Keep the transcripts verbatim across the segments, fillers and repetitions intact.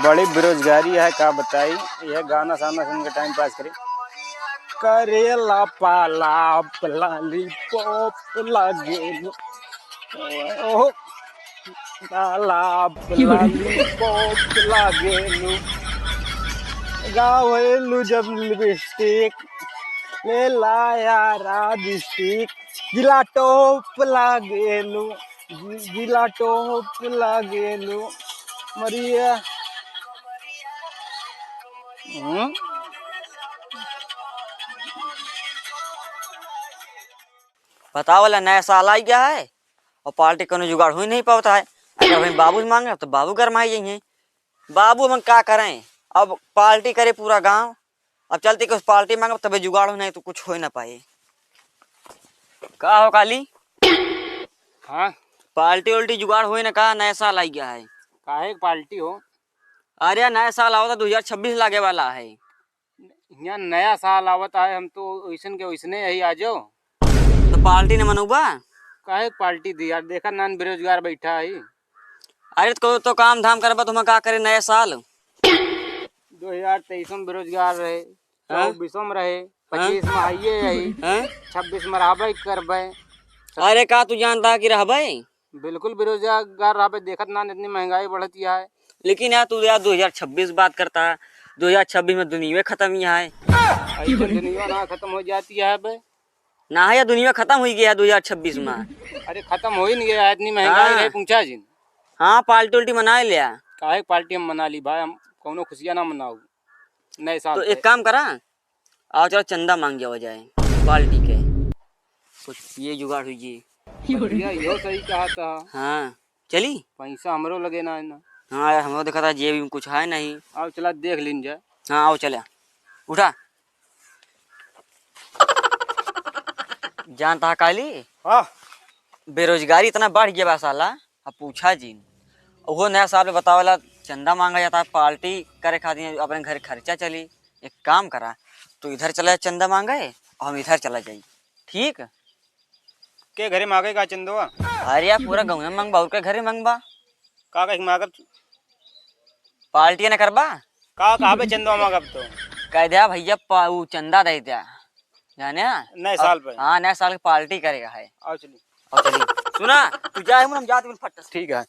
बड़ी बेरोजगारी है, का बताई। यह गाना साना सुन के टाइम पास करी। करेला पालाप लालीपॉप लागेलू। ओहो। पालाप लालीपॉप लागेलू। गावेलू जब लिपस्टिक, ले लाया राबिस्टिक। जिला टॉप लागेलू, जि-, जिला टॉप लागेलू। मरिया। हम्म? बताओ ला, नया साल आ गया है और पार्टी कोनो जुगाड़ हो ही नहीं पावत है। अगर वहीं बाबू से मांगे तो बाबू गरमाई जाइए। बाबू हम का करें, अब पार्टी करे पूरा गांव, अब चलते कुछ पार्टी मांगब तबे जुगाड़ हो, नहीं तो कुछ हो ही ना पाए। का हो काली? हाँ? पार्टी उल्टी जुगाड़ होई ना का? नया साल आई गया है। काहे के पार्टी हो? अरे नया साल आवता, दो हजार छब्बीस लागे वाला है। यहाँ नया साल आवता है, हम तो वैसन के वैसने यही आ जाओ। तो पार्टी न मनौबा? काहे के पार्टी दी यार, देखा नान बेरोजगार बैठा है। अरे तो, तो काम धाम करबा, तुम्हें का करे नया साल? दो हजार तेईस में बेरोजगार रहे, हाँ? चौबीस में रहे, हाँ? पच्चीस में आइए यही, हाँ? छब्बीस में रहबे करबे। अरे का तू जानता कि रहबे? बिल्कुल बेरोजगार रहबे, देखत ना इतनी महंगाई बढ़त है। लेकिन यार तू यार दो हजार छब्बीस बात करता है, दो हजार छब्बीस में दुनिया खत्म ही है। ऐसे दुनिया ना खत्म हो जाती है बे। ना है यार, दुनिया खत्म हुई गया है दो हजार छब्बीस में। अरे खत्म हो ही नहीं गया है, इतनी महंगाई हाँ। रहे पूछा जिन। हाँ पार्टी उल्टी मना लिया। काहे पार्टी हम मना ली भाई, हम कौनो खुशियाँ ना मनाऊ नए साल तो पे। एक काम करा, आओ चला चंदा मांग जावा जाए पार्टी के, कुछ ये जुगाड़ हुई जी। भैया, इहो सही कहा था। हाँ, चली? पैसा हमरो लगे ना है ना। हाँ यार, हमरो देखा था जेब में कुछ है नहीं। आओ चला देख लीन जाए। हाँ, आओ चला। उठा। जानता है काली? हाँ। बेरोजगारी इतना बढ़ गया बा साला, अब पूछा जिन। ओहो नया साल पे बतावेला चंदा मांगा जाता है, पार्टी करे खातिर अपने घर खर्चा चली। एक काम करा, तू इधर चला जा चंदा मांगे और हम इधर चला जाई, ठीक? के घरे मांगे का चंदवा? अरे यार, पूरा गाँव में मांगबा, और के घरे मांगबा? का कही मांगब? पार्टी न करबा? का कहबे चंदवा मांगब तो? कह दिया भैया पा-, ऊ चंदा दे दिया, जाने? नए साल पे? हाँ, नए साल की पार्टी करेगा है। आओ चली। आओ चली। सुना, तू जाए हम, हम जाते हैं फट से। ठीक है।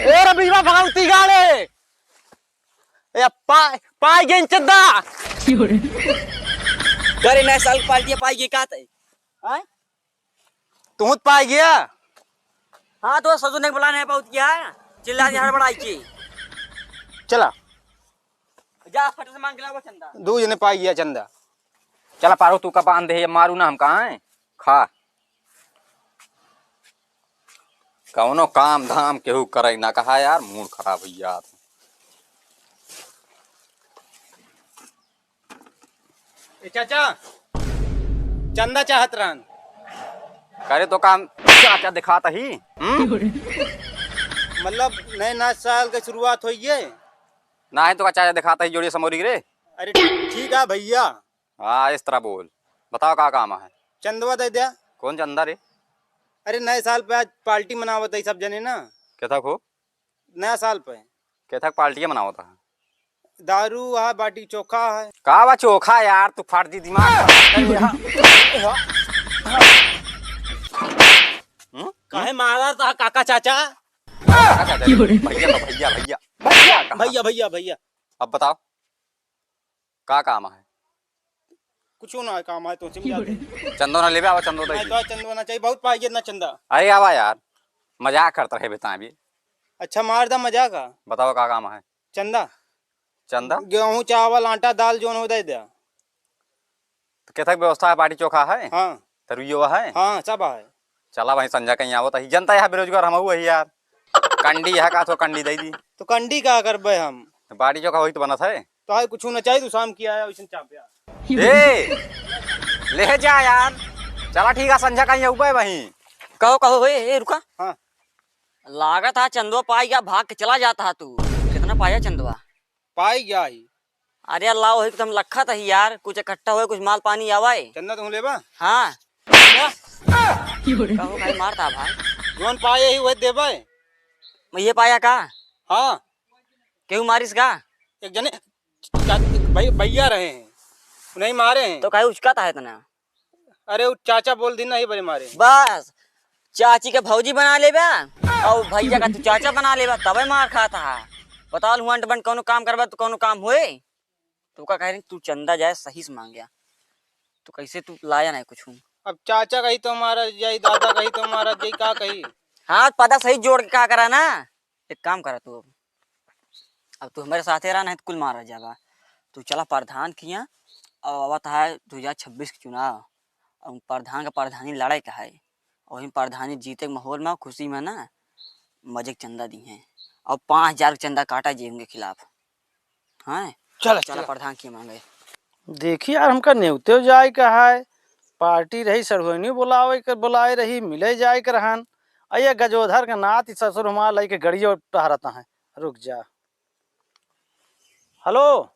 ए रे बीमा भगवती गाड़े। ए, पा-, पाई गई चंदा। अरे नए साल की पार्टी पाई गई का तय? हैं? तू तो पाई गया? हाँ, तो ससुर ने बुलाने है बहुत किया है। चिल्ला के हड़बड़ाई की। चला। जा, फट से मांग के लाओ चंदा। दू जने पाई गया चंदा। चला पारो, तू का बांध दे, मारू ना हम कहाँ है? खा। कौनो काम धाम केहू करे ना कहा यार, मूड खराब हुई जात। ए चाचा, चंदा चाहत रहन। करे तो काम चाचा दिखात ही। हम्म? मतलब नए नया साल के शुरुआत होइए। ना है तो का चाचा दिखात ही जोड़िए समोरी रे। अरे ठीक है भैया। हाँ, इस तरह बोल। बताओ का काम है? चंदवा दे दिया। कौन चंदा रे? अरे नए साल पे आज पार्टी मनावत है सब जने ना। केथक हो? नया साल पे। केथक पार्टी मनावत है? दारू है, बाटी चोखा है। का बा चोखा यार, तू फाड़ दी दिमाग। हम्म? काहे मारा था काका चाचा? काका चाचा रे? भैया, भैया, भैया। भैया, भैया, भैया। अब बताओ। का काम है? कुछ ना है काम है तो चिम जाते। चंदो ना लेबे, आवा चंदो दे नहीं दी। तो चंदो ना चाहिए, बहुत पाई ना चंदा। अरे आवा यार, मजाक करत रहे बेटा अभी। अच्छा मार दा मजाक। बताओ का काम है? चंदा। चंदा? गेहूं, चावल, आटा, दाल जोन हो दे दे। तो केथक व्यवस्था है, बाटी चोखा है? हाँ। तरुइयो है? हाँ, सब है। चला वहीं संझा कहीं आवत ही। जनता यहाँ बेरोजगार हम हुआ ही यार। कंडी यहाँ का तो कंडी दे दी। तो कंडी का करबे हम? तो बाटी चोखा वही तो बनत है। तो है कुछ ना चाहिए, तू शाम की आया, वैसे चाप यार। ए, ले जा यार। चला ठीक है, संझा कहीं अउबे वहीं। कहो, कहो, ए, ए, रुका। हाँ। लागत है चंदवा पाई गया, भाग के चला जाता है तू। कितना पाया चंदवा? पाई गया ही। अरे अल्लाह, वही तो हम लखत ही यार, कुछ इकट्ठा होए, कुछ माल पानी आवे। चंदा तुम लेबा? हाँ। कहो भाई, मारता भाई। जोन पाए ही वही देबे। मैं ये पाया का? हाँ। केहू मारिस का? एक जने चा-, भाई, भैया रहे हैं, उन्हीं मारे हैं। तो काहे उचकत है इतना? अरे, वो चाचा बोल दी नहीं बड़े मारे। बस, चाची के भौजी बना लेबा और भैया का तू चाचा बना लेबा, तबे मार खाता है। बताओ, हुआ अंट बंट कौनो काम करबा तो कौनो काम होए? तो का कह रही, तू चंदा जाए सही से मांग गया, तो कैसे तू लाया नहीं कुछ? अब चाचा कही तो मारा जाई, दादा कही तो मारा जाई, का कही? हाथ पता सही जोड़ के का करा ना, एक काम करा तू, अब अब तू हमारे साथे रहा, नहीं तो कुल मारा जाबा। तू चला प्रधान किया, और आवत है दो हजार छब्बीस के चुनाव, और प्रधान का प्रधानी लड़े का है, और वही प्रधानी जीते के माहौल में, खुशी में ना, मजे के चंदा दी हैं, और पाँच हजार के चंदा काटा जे उनके खिलाफ। हाँ, चला, चला चला। प्रधान की मांगे। देखी यार, हमका नेवते जाए का है, पार्टी रही, सड़ुआइनी बुलावे के, बुलाए रही, मिले जाए के रहन। आ ये गजोधर के नाती ससुर हमार लइके गड़ियो टहरत हैं। रुक जा। हेलो।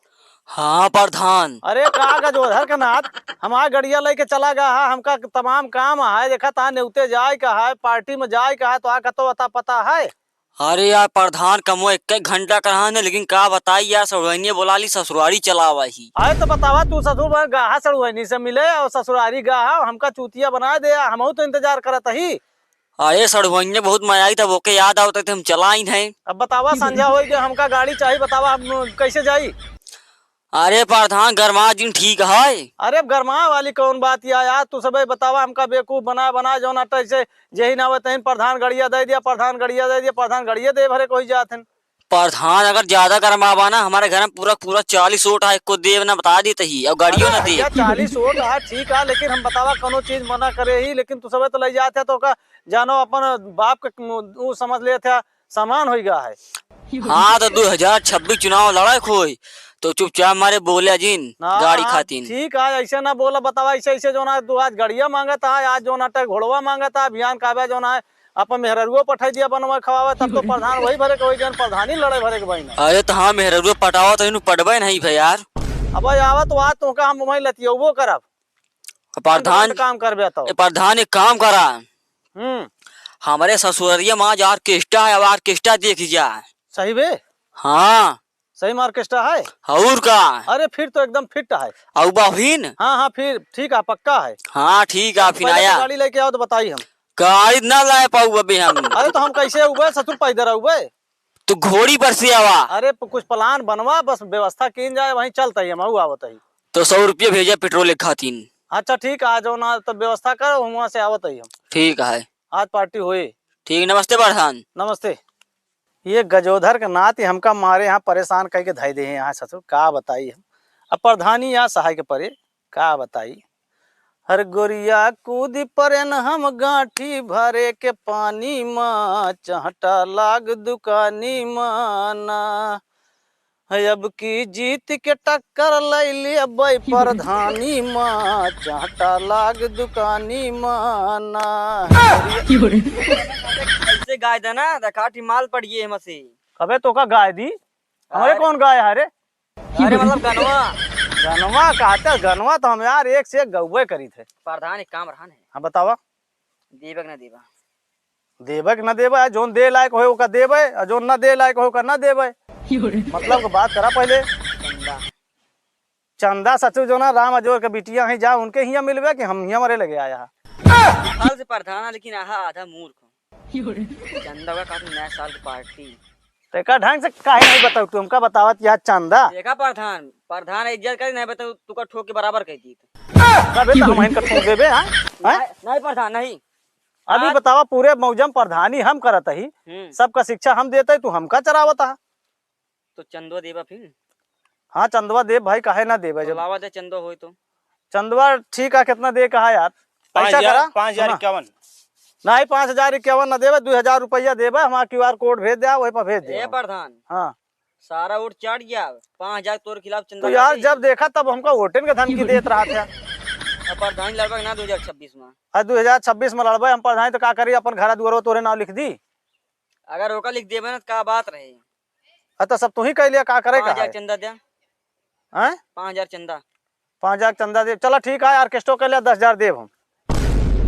हाँ प्रधान। अरे का गजोधर के नात, हमार गड़िया लइके चला गया है, हमका तमाम काम है, देखा था नेवते जाए का है, पार्टी में जाए का है, तो आ कतो अता पता है? अरे यार प्रधान, कमो एक एक घंटा का रहन है, लेकिन का बताई यार, ससुराइनिया बोला ली, ससुरारी चलावा ही। अरे तो बतावा, तू ससुर में गाहा सड़ुआइनी से मिले और ससुरारी गाहा, हमका चूतिया बनाए दे, हमहू तो इंतजार करत ही। अरे सड़ुआइनिया बहुत मजा आई, तब ओके याद आवत है, हम चला आई हैं। अब बतावा, संझा होई के हमका गाड़ी चाहिए, बतावा हम कैसे जाई? अरे प्रधान, गरमा जिन ठीक है। अरे अब गरमा वाली कौन बात या यार, तू सबे बतावा, हमका बेवकूफ बना बना जौन अट्टा से जेही ना आवत हैं, प्रधान गड़िया दे दिया, प्रधान गड़िया दे दिया, प्रधान गड़िया दे भरे कोई जात हैं। प्रधान अगर ज्यादा गरमावा ना, हमारे घर में पूरा पूरा चालीस वोट है, एको देव ना बता देत ही, और गाड़ियों ना दे। भैया, चालीस वोट है, ठीक है, लेकिन हम बतावा, कोनो चीज मना करे ही, लेकिन तू सबे तो ले जात है, तो का जानो अपन बाप के उ समझ लेत है, समान होई गा है। हाँ, तो दो हजार छब्बीस चुनाव लड़क होई, तो चुपचाप मारे बोले जिन ना, गाड़ी हाँ, खातिन। ठीक है, ऐसे ना बोला, बतावा, ऐसे, ऐसे जो ना, तू आज गड़िया मांगत है, आज जो ना, टे घोड़वा मांगत है, अभियान काबे जो ना, अपन मेहररुआ पठाई दिया बनवा खवावे, तब तो प्रधान वही भरे के होई, जन प्रधानी लड़े भरे के भाई ना। अरे तो हाँ, मेहररुआ पटावा तो इन्हू पटबे नहीं भाई यार। अब आवा तो आज तोहका हम वहीं लतियौबो करब। प्रधान, अंड काम करबे तो। ए, प्रधान एक काम करा। हम्म। हमरे ससुररिया में आज ऑर्केस्ट्रा है, अब ऑर्केस्ट्रा देखी जा। सही बे? हाँ। सही में ऑर्केस्ट्रा है? और का? अरे फिर तो एकदम फिट है। आऊ बा फिन? हाँ, हाँ, फिर ठीक है, पक्का है। हाँ, ठीक है, फिन पहले तो आया। गाड़ी लेके आओ तो बताई हम। गाड़ी ना लाए पाऊ अबे हम। अरे तो हम कैसे उबे ससुर पैदल उबे? तो घोड़ी पर से आवा। अरे प-, कुछ प्लान बनवा, बस व्यवस्था कीन जाए, वहीं चलत ही, हम आऊ आवत ही। तो सौ रुपया भेजा पेट्रोल एक खातिन। अच्छा ठीक है, आ जाओ ना, तब व्यवस्था करो, वहाँ से आवत ही हम। ठीक है। आज पार्टी होई। ठीक, नमस्ते प्रधान। नमस्ते। ये गजोधर के नाती हमका मारे यहाँ परेशान कइके धइ दे हैं यहाँ ससुर, का बताई हम। अब प्रधानी यहाँ सहाय के परे, का बताई। हर गोरिया कूदी परेन हम गांठी भरे के पानी मा, चहटा लाग दुकानी मा ना। अब की जीत के टक्कर लैली अबै प्रधानी मा, चहटा लाग दुकानी मा ना। ऐसे गाय देना, देखा ठी माल पड़िए हमसे। अबे तोका गाय दी? हमरे अरे। कौन गाय है रे? अरे मतलब गनवा। गनवा कहते, गनवा तो हम यार एक से एक गौबे करी थे। प्रधान एक काम रहन है। हाँ बतावा। देबे के ना देबा? देबे के ना देबे, जौन दे लायक होए ओका देबे, और जौन ना दे लायक होए ओका ना देबे। मतलब के बात करा पहले। चंदा। चंदा सचु जो ना राम अजोर के बिटिया हैं, जा उनके हियाँ मिलबे कि हम हियाँ मरे लगे आया है। साल से प्रधान है, लेकिन आहा आधा मूर्ख। चंदा का खातिर नया साल की पार्टी। तो एका ढंग से काहे नहीं बताऊ तू हमका बतावत यार चंदा? देखा प्रधान, प्रधान इज्जत करे नहीं बताऊ, तू का ठोक के बराबर कह दी। तबे तो हम इनका ठोक देबे, हाँ? हैं? नहीं, नहीं प्रधान, नहीं। अभी आज बतावा, पूरे मौजम प्रधानी हम करत ही, हम्म। सबका शिक्षा हम देते, तू हमका चरावत हा। तो चंदवा देबा फिर? हाँ, चंदवा देब भाई, काहे ना देबे जब। बोलावा दे चंदवा होई तो। चंदवा ठीक है, कितना दे कहा यार? पाँच हजार, पैसा करा? पाँच हजार इक्यावन। सुना। नहीं, पाँच हजार इक्यावन ना देबे, दो हजार रुपया देबे, हमारा क्यूआर कोड भेज दे, वही पर भेज दे। ए प्रधान। हाँ। सारा वोट चाट गया, पाँच हजार तोर खिलाफ चंदा तो यार, काटे। जब देखा तब हमका वोटन के धमकी देत रहा था। अब प्रधान लड़बा ना दो हजार छब्बीस में। हाँ, दो हजार छब्बीस में लड़बे हम प्रधान, तो का करी, अपन घर दुआरो तोरे नाम लिख दी। अगर ओका लिख देबे ना, तो का बात रहे? हाँ, तो सब तू ही कह लिया, का करे का पाँच हजार है? चंदा दे। हैं? पाँच हजार चंदा। पाँच हजार चंदा दे, चला ठीक है, ऑर्केस्ट्रो के लिए दस हजार देब हम।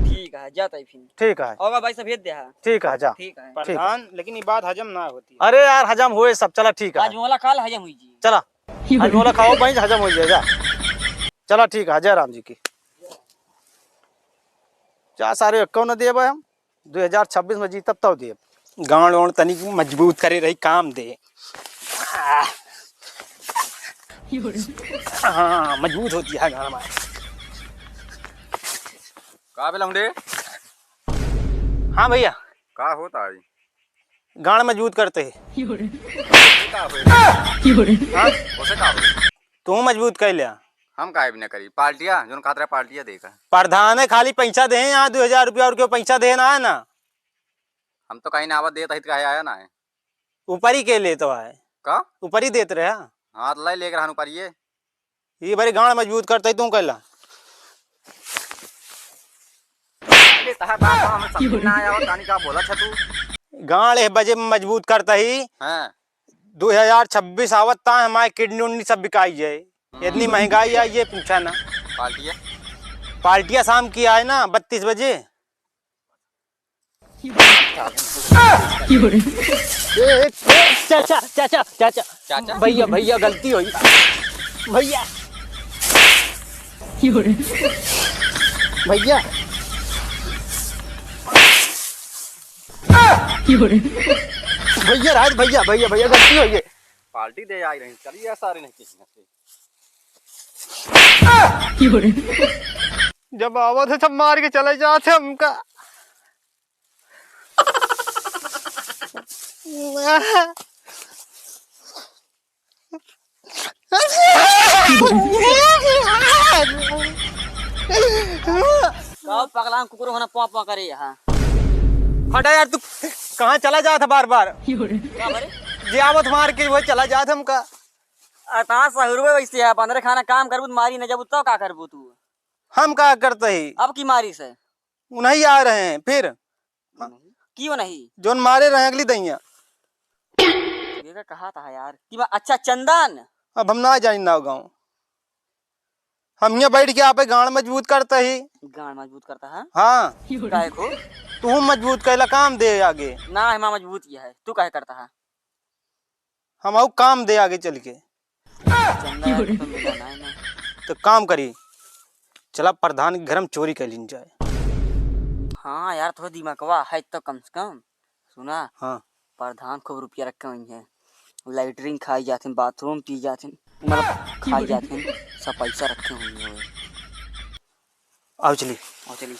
ठीक। ठीक है, जाता है फिर। ठीक है। और भाई सब भेज दे है। ठीक है, जा। ठीक है। ठीक है। प्रधान, लेकिन ये बात हजम ना होती। अरे यार, हजम होए सब, चला ठीक है। आज मोला काल हजम हुई जी। चला। आज मोला खाओ भाई, हजम हो जाए, जा। चला ठीक है, जय राम जी की। जा सारे, एक्को न देबे हम। दो हजार छब्बीस में जीतब तब देब। गाँड़ वाँड़ तनी मजबूत करे रही, काम दे। आह। हाँ, मजबूत होती है गाँड़ में। का बे लौंडे? हाँ भैया। का होता है? गाँड़ मजबूत करते ही। का होए? हाँ? उसे का होए? तू मजबूत कर लिया। हम काहे भी ना करी? पार्टिया, जोन खातिर पार्टिया देखा। प्रधान है, खाली पैसा दे, यहाँ दो हजार रुपया और क्यों पैसा दे ना है ना? हम तो कहीं ना आवत देत हित काहे आया ना है। ऊपर ही के लेत है। का? ऊपर ही देत रहे। हाँ, तो लाई लेकर हन ऊपर ये। ये बारी गाँड़ मजबूत करता ही तू कहला। अरे तहार बाप हम समझ ना आया, और तानी का बोला था तू? गाँड़ ए बजे मजबूत करता ही। हाँ। दो हजार छब्बीस आवत ता हमारे किडनी उडनी सब बिकाई जाए। हम्म। इतनी महंगाई आई, ये पूछा ना। पार्टिया? पार्टिया शाम की आए ना, बत्तीस बजे। ए, ए, ए, चाचा, चाचा, चाचा। चाचा? भैया, भैया, गलती होई। भैया। भैया। भैया, राज भैया, भैया, भैया, गलती होई है। पार्टी दे आई रही, चलिए सारे नहीं किसी ने। जब आवत है, सब मार के चले जात है हमका। का पगलान कुकुर होना पॉ पॉ करे यहाँ। हटा यार, तू कहाँ चला जात है बार बार? का बरे? जे आवत मार के वो चला जात है हमका। अरे तहाँ सहुरवे वैसे है, बंदरे खाना काम करबू तो मारी न जबू तो का करबू तू? हम का करते ही? अब की मारी से? उन्हीं आ रहे हैं फिर। क्यों नहीं? जोन मारे रहे अगली दहिया। ये का कहा था यार? कि बा-, अच्छा चंदन। अब हम ना जानी नाव गाँव। हम यहाँ बैठ के आपे गाँड़ मजबूत करता ही। गाँड़ मजबूत करता है? हाँ। काहे को? तू मजबूत कैला काम दे आगे। ना है माँ मजबूत किया है। तू काहे करता है? हम आऊ काम दे आगे चल के। चंदा यार, तो मिला ना है ना। तो काम करी, चला प्रधान के घर में चोरी कर लीन जाए। हाँ यार, थोड़ा दिमागवा है तो कम से कम। सुना? हाँ। प्रधान खूब रुपया रखे हुई है, लैट्रिन खाई जाते हैं, बाथरूम पी जाते हैं, मतलब खाई जाते हैं, सब पैसा रखे हुए हैं। आओ चली। आओ चली।